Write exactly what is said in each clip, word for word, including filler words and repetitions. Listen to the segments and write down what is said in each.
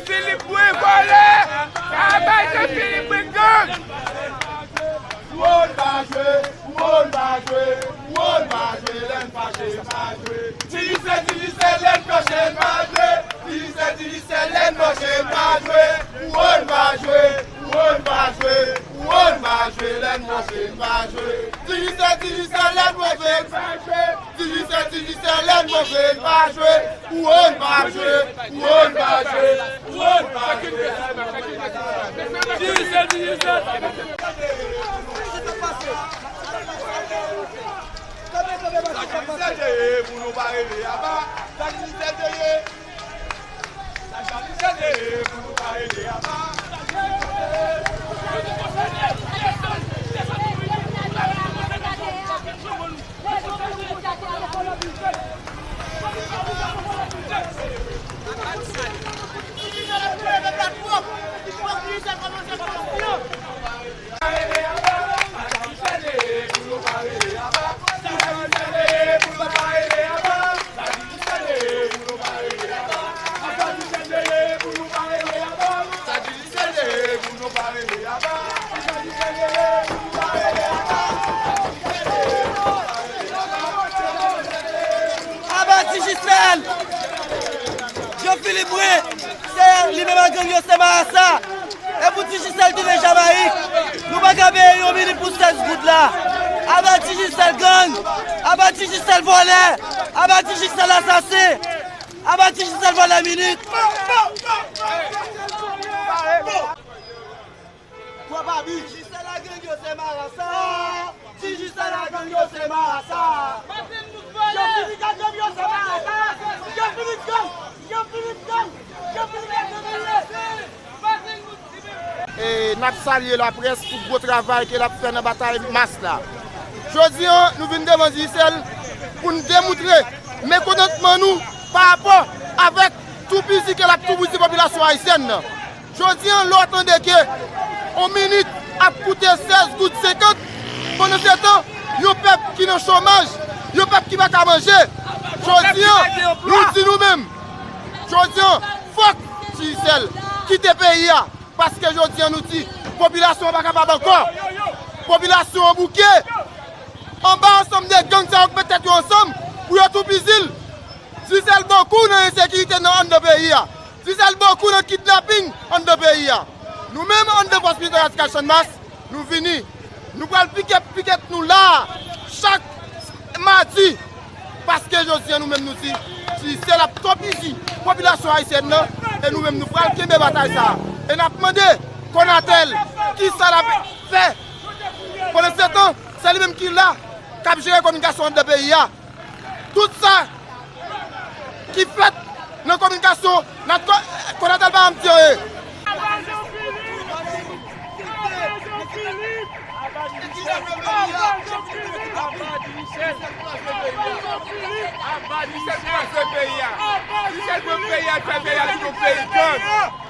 Philippe Brun vòlè! Travay de Philippe Brun gang! Pou ou n pa jwe, pou ou n pa jwe, pou ou n pa jwe, lè n fache n pa jwe. Digicel, Digicel, lè n fache n pa jwe. Digicel, Digicel, lè n fache n pa jwe. Pou ou n pa jwe, pou ou n pa jwe, pou ou n pa jwe, lè n fache n pa jwe. Digicel, Digicel, lè n fache n pa jwe. Digicel, Digicel, lè n fache n pa jwe. Pou ou n pa jwe, pou ou n pa jwe, pou ou n pa jwe. Digicel, Digicel. Sa Digicel te ye, pou nou pa rele aba. Sa Digicel te ye. Sa Digicel te ye, pou nou pa rele aba. Aba Digicel! Jean Philippe Brun, se li menm ak gang yo se marasa. E pou Digicel tounen Jamayik, nou pa ka peye yon minit pou sèz goud la. Aba Digicel gang, aba Digicel vòlè, aba Digicel asasen, aba Digicel vòlè minit. Twòp abi. Digicel ak gang yo se marasa. Digicel ak gang yo se marasa. Yo fini ak gang yo se marasa. Yo fini gang. Yo fini gang. Yo fini ak gang yo. E n ap salye laprès pou gwo travay ke l ap fè nan batay mas la. Jodi an, nou vin devan Digicel pou n demoutre mekontantman nou pa rapò avèk toupizi ke l ap toupizi popilasyon ayisyèn nan. Jodi an, lè w tande ke yon minit ap koute sèz goud senkant, pandan se tan, yon pèp ki nan chomaj, yon pèp ki pa ka manje. Jodi an, nou di nou menm, jodi an, fòk Digicel kite peyi a, paske jodi an nou di, popilasyon an pa kapab ankò. Popilasyon an bouke anba ansanm de gang sa yo k met tèt yo ansanm pou yo toupizi l. Digicel bokou nan ensekirite nan anndan peyi a. Digicel bokou nan kidnaping anndan peyi a. Nou menm anndan Fòs Militè Radikal Channmas, nou vini. Nou pral pikèt, pikèt nou la a chak madi. Paske jodi an nou menm nou di, Digicel ap toupizi popilasyon ayisyèn nan, e nou menm nou pral kenbe batay sa a. E n ap mande Conatel kisa l ap fè. Pandan se tan, se li menm ki la, k ap jere kominikasyon anndan peyi a. Tout sa ki fèt nan kominikasyon, n ap ko-, Conatel pa janm di anyen. Digicel kraze peyi a. Digicel pran peyi a, fè peyi a vin yon peyi gang.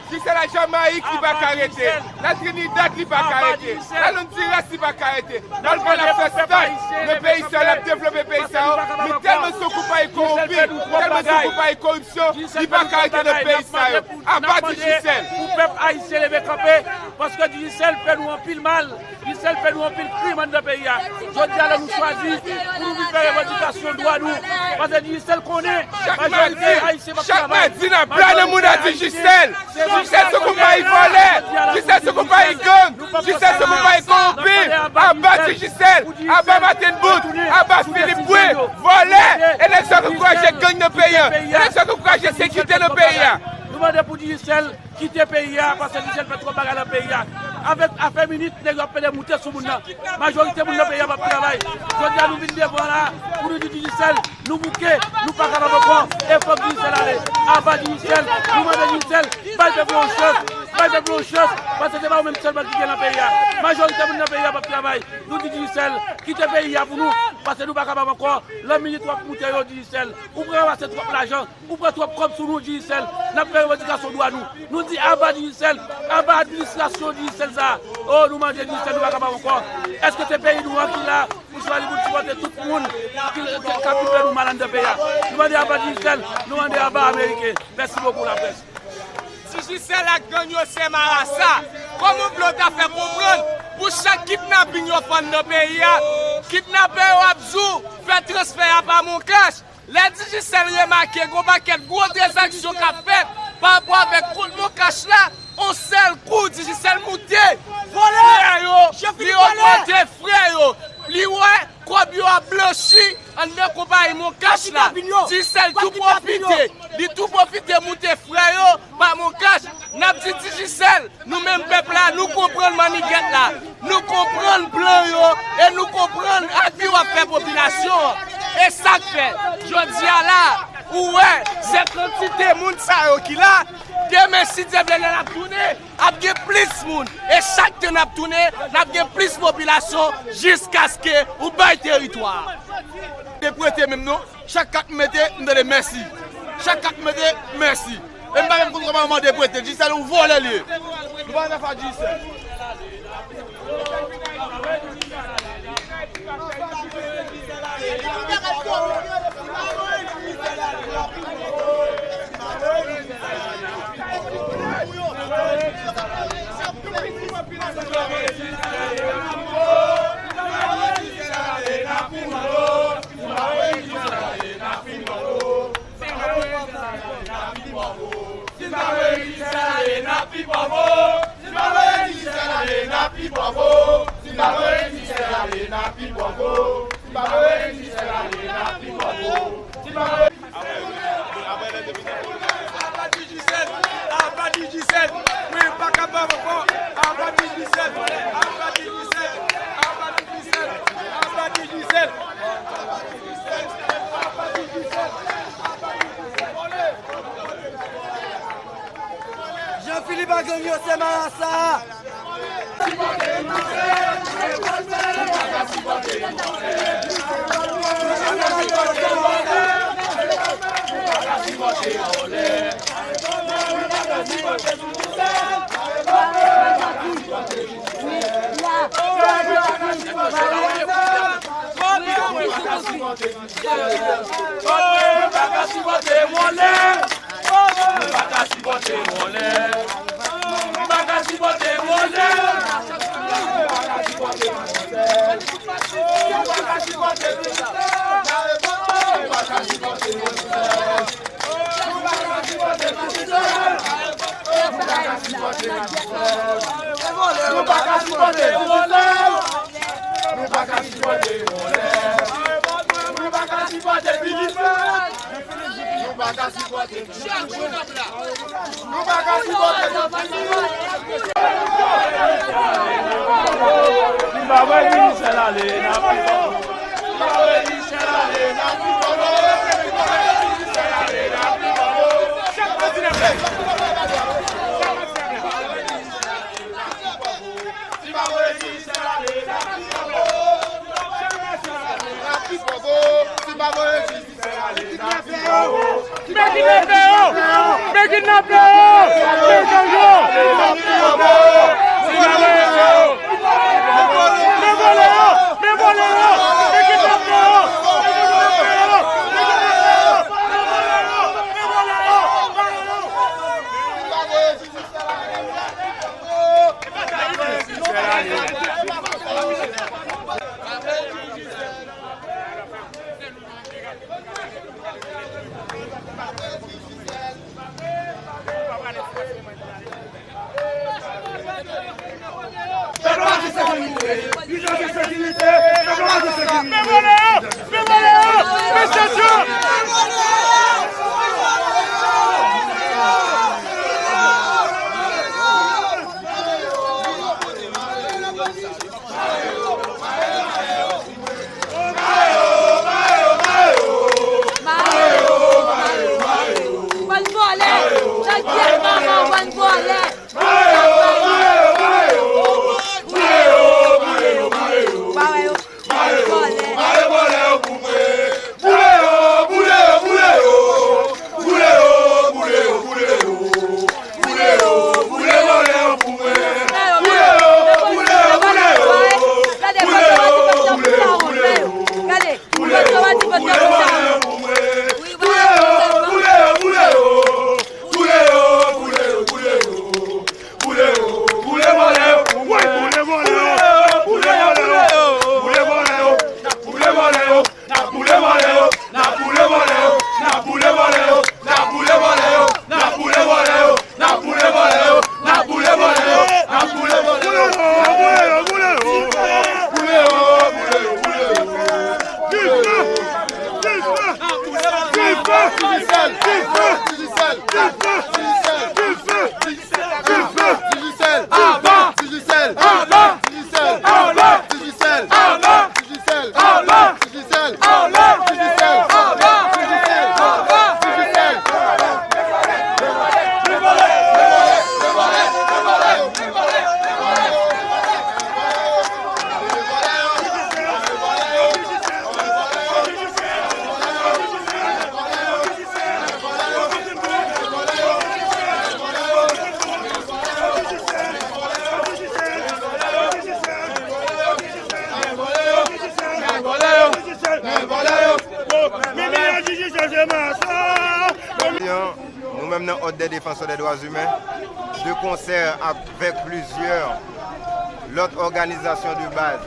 Digicel al Jamayik, li pa ka rete. Al Trinidad, li pa ka rete. Al Ondiras, li pa ka rete. Malgre l ap fè staj nan peyi sa yo, l ap devlope peyi sa yo, men tèlman son konpayi kowonpi, tèlman son konpayi koripsyon, li pa ka rete nan peyi sa yo. Aba Digicel! Pou pèp ayisyen leve kanpe, paske Digicel fè nou anpil mal. Digicel fè nou anpil krim anndan peyi a. Jodi a la nou chwazi pou nou vin fè revandikasyon dwa nou. Paske Digicel konnen majorite ayisyen p ap travay. Chak madi n ap plane moun a Digicel. Digicel se konpayi vòlè. Digicel se konpayi gang. Digicel se konpayi kowonpi. Aba Digicel. Aba Martin Boot. Aba Philippe Brun. Vòlè. E nèg sa k ankouraje gang nan peyi a. E nèg sa k ankouraje ensekirite nan peyi a. Nou mande pou Digicel kite peyi a, paske Digicel fè twòp bagay nan peyi a. Avèk afè minit, nèg yo ap pede moute sou moun nan. Majorite moun nan peyi a p ap travay. Jodi a nou vin devan la pou nou di Digicel, nou bouke, nou pa kapab ankò, e fòk Digicel ale. Aba Digicel, nou mande Digicel, bay pèp la yon chans, bay pèp la yon chans, paske se pa ou menm sèlman ki gen nan peyi a. Majorite moun nan peyi a p ap travay. Nou di Digicel, kite peyi a pou nou, paske nou pa kapab ankò. Lè minit w ap moute yo, Digicel, ou pran ranmase twòp lajan. Ou pran twòp kòb sou nou, Digicel. N ap fè revandikasyon dwa nou. Nou di aba Digicel, aba administrasyon Digicel sa a. O, nou mande Digicel, nou pa kapab ankò. Èske se peyi nou an ki la pou chwazi pou n sipòte tout moun ki, ki, k ap vin fè nou mal anndan peyi a? Nou mande aba Digicel, nou mande aba ameriken. Mèsi bokou, laprès. Digicel ak gang yo se marasa. Kòman w vle w ta fè konprann pou chak kidnaping yo fè nan peyi a, kidnapè yo ap di w fè transfè a pa Moncash? Lè Digicel remake gon pakèt gwo tranzaksyon k ap fèt pa rapò avèk kont Moncash la, on sèl kou Digicel moute frè yo, li ogmante frè yo, li wè kòb yo ap blanchi anndan konpayi Moncash la. Digicel tou pwofite, li tou pwofite moute frè yo pa Moncash. N ap di Digicel, nou menm pèp la, nou konprann mannigèt la, nou konprann plan yo e nou konprann abi w ap fè popilasyon an. E sa k fè, jodi a la, ou wè, se kantite moun sa yo ki la, demen, si Dye vle, lè n ap tounen, ap gen plis moun. E chak tan n ap tounen, n ap gen plis popilasyon jiskaske ou bay teritwa a. Te prete menm non. Chak kat m mete, m tande mèsi. Chak kat m mete, mèsi. E m pa menm konn kòman mande prete. Digicel yon vòlè li ye. Nou pa fè fwa Digicel. Si n pa voye Digicel ale, n ap pi pòv o. Si n pa voye Digicel ale, n ap pi pòv o. Si n pa voye Digicel ale, n ap pi pòv o. Si n pa voye Digicel ale, n ap pi pòv o. Si n pa voye Apa Digicel, apa Digicel, mwen pa kapab ankò. Apa Digicel, apa Digicel, apa Digicel, apa Digicel. Jean Philippe ak gang yo se marasa. Nou pa ka sipòte vòlè. Nou pa ka sipòte vòlè. Nou pa ka sipòte vòlè. Nou pa ka sipòte vòlè. Nou pa ka sipòte vòlè. Nou pa ka sipòte vòlè. Nou pa ka sipòte vòlè. Nou pa ka sipòte vòlè. Nou pa ka sipòte pidifè. Nou pa ka sipòte. Nou pa ka sipòte. Si n pa voye Digicel ale, n ap pi pòv o. Si n pa voye Digicel ale, n ap pi pòv o. Si n pa voye Digicel ale, n ap pi pòv o. Si n pa voye Digicel ale, n ap pi pòv o. Men kidnapè yo! Men kidnapè yo! Men gang yo! Men vòlè yo! Men vòlè yo! Men vòlè yo! Men kidnapè yo! Men kidnapè yo! Men vòlè yo! Bann vòlè! Chak yèk manman, bann vòlè! Ou pa wè yo? Bann vòlè! Défenseurs des droits humains, de concert avec plusieurs lòt òganizasyon de baz,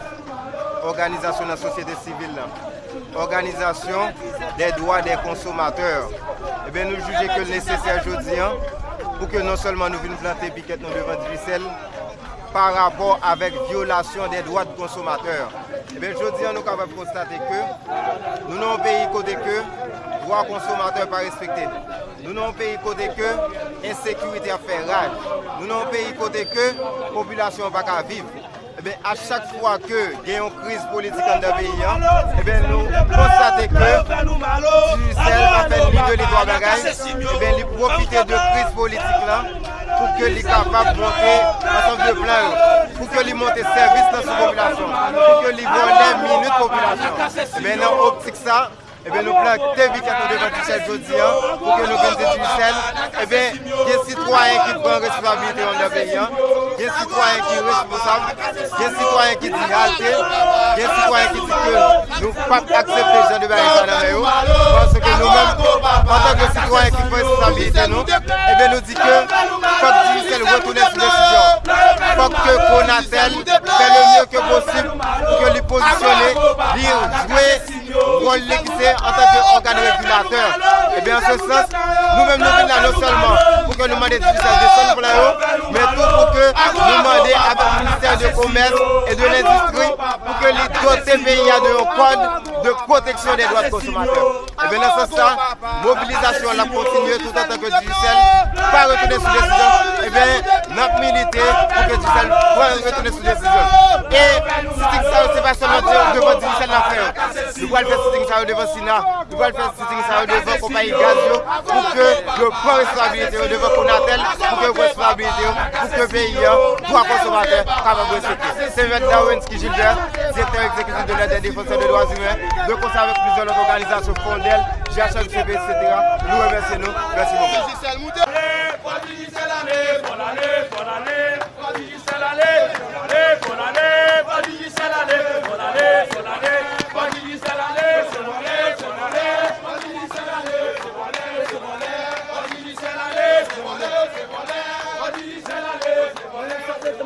òganizasyon nan sosyete sivil la, òganizasyon des droits des consommateurs, ebyen, nou jije ke l nesesè jodi a pou ke non sèlman nou vin plante pikèt nou devan Digicel, pa rapò avèk vyolasyon dè dwa de konsomatè. Ebyen, jodi a, nou kapab konstate ke nou nan yon peyi kote ke dwa konsomatè pa respekte. Nou nan yon peyi kote ke ensekirite ap fè raj. Nou nan yon peyi kote ke popilasyon an pa ka viv. Ebyen, a chak fwa ke gen yon kriz politik anndan peyi a, ebyen, nou konstate ke Digicel pa fè ni de ni twa bagay. Ebyen, li pwofite de kriz politik la pou ke li kapab monte ansanm de plan yo, pou ke li monte sèvis nan sou popilasyon, pou ke li vòlè minit popilasyon. Ebyen, nan optik sa, ebyen, nou plante pikèt nou devan Digicel jodi a, pou ke nou vin di Digicel, ebyen, gen sitwayen ki pran responsabilite yo anndan peyi a, gen sitwayen ki responsab, gen sitwayen ki di halte, gen sitwayen ki di ke nou p ap aksepte jan de bagay sa nan men yo, paske nou menm, antanke sitwayen ki pran responsabilite nou, ebyen, nou di ke fòk Digicel retounen sou desizyon. Fòk ke Conatel fè le mieux que possible pou ke li pozisyone, li jwe wòl li ki se antanke ògàn regilatè. Ebyen, an se sans, nou menm nou vin la non sèlman pou ke nou mande Digicel desann plan yo, men tou pou ke nou mande avèk Ministè de Komès e de Lendistri pou ke li dote peyi a de yon kòd de pwoteksyon dè dwa de konsomatè. Ebyen, nan sans sa, mobilizasyon an ap kontinye tout antan ke Digicel pa retounen sou desizyon. Ebyen, n ap milite pou ke Digicel pran retounen sou desizyon. E sitting sa yo, se pa sèlman de-, devan Digicel n ap fè yo. Nou pral fè sitting sa yo devan Sina, nou pral fè sitting sa yo devan konpayi gaz yo, pou ke yo pran responsabilite yo devan Conatel, pou ke yo pran responsabilite yo, pou ke peyi a, dwa konsomatè kapab respekte. Se Mèt Darwin Gilbert, direktè egzekitif de l'Ordre des défenseurs de droits humains, de konsè avèk plizyè lòt òganizasyon, Fondel, G H M C P, et cetera. Nou remèsye nou. Mèsi bokou.